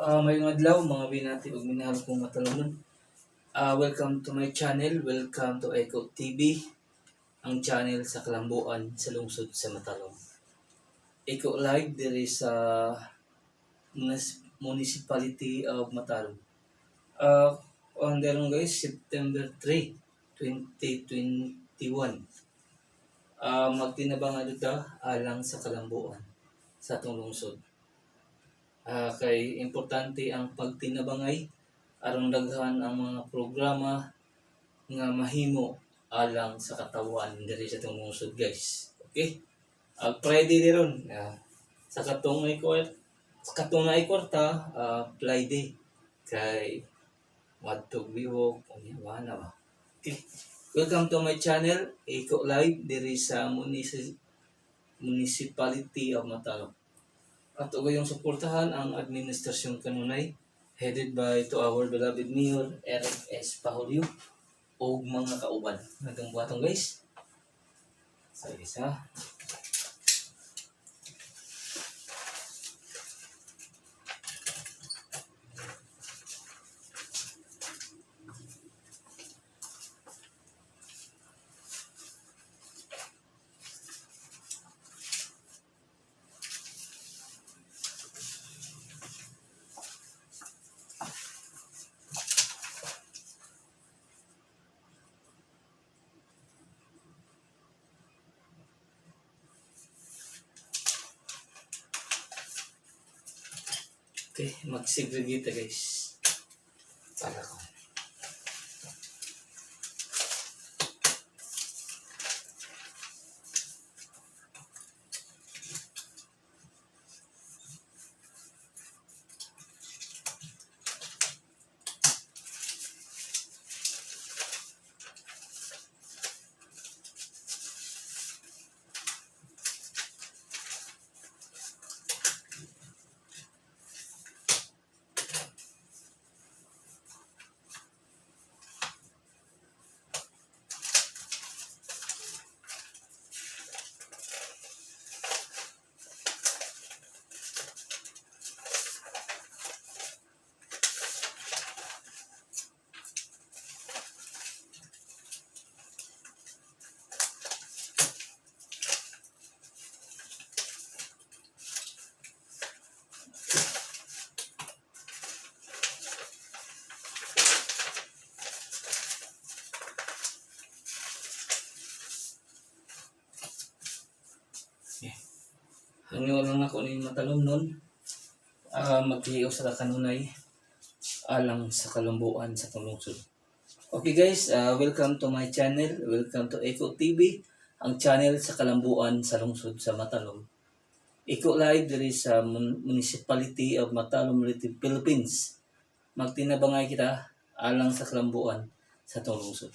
Maayong adlaw, mga binati ug minahal kong Matalomnon. Welcome to my channel. Welcome to Echo TV, ang channel sa kalambuan sa lungsod sa Matalom. Echo Live diri sa Municipality of Matalom. On karon guys, September 3, 2021. Magtinabang ta alang sa kalambuan sa atong lungsod. Kay importante ang pagtinabangay aron daghan ang mga programa nga mahimo alang sa katawan diri sa atong lungsod, guys. Okay? Friday ni ron. Sa katong ay kwarta, Friday kay wadtog biwok unya wala ba. Okay. Welcome to my channel, Eco Live diri sa Municipality of Matalom. Ato gayong suportahan ang administrasyon kanunay headed by to our beloved Mayor Eric S. Pahulyo ug mga kauban. Hanggang buhaton, guys. Sa isa. Okay, mag-segregate ta, guys. Para ko. Hangyo lang ako ni Matalom nun. Maghiyo sa kanunay alang sa kalambuan sa lungsod. Okay guys, welcome to my channel. Welcome to Eco TV, ang channel sa kalambuan sa lungsod sa Matalom. Eco Live diri sa Municipality of Matalom, Leyte, Philippines. Magtinabangay kita alang sa kalambuan sa atong lungsod.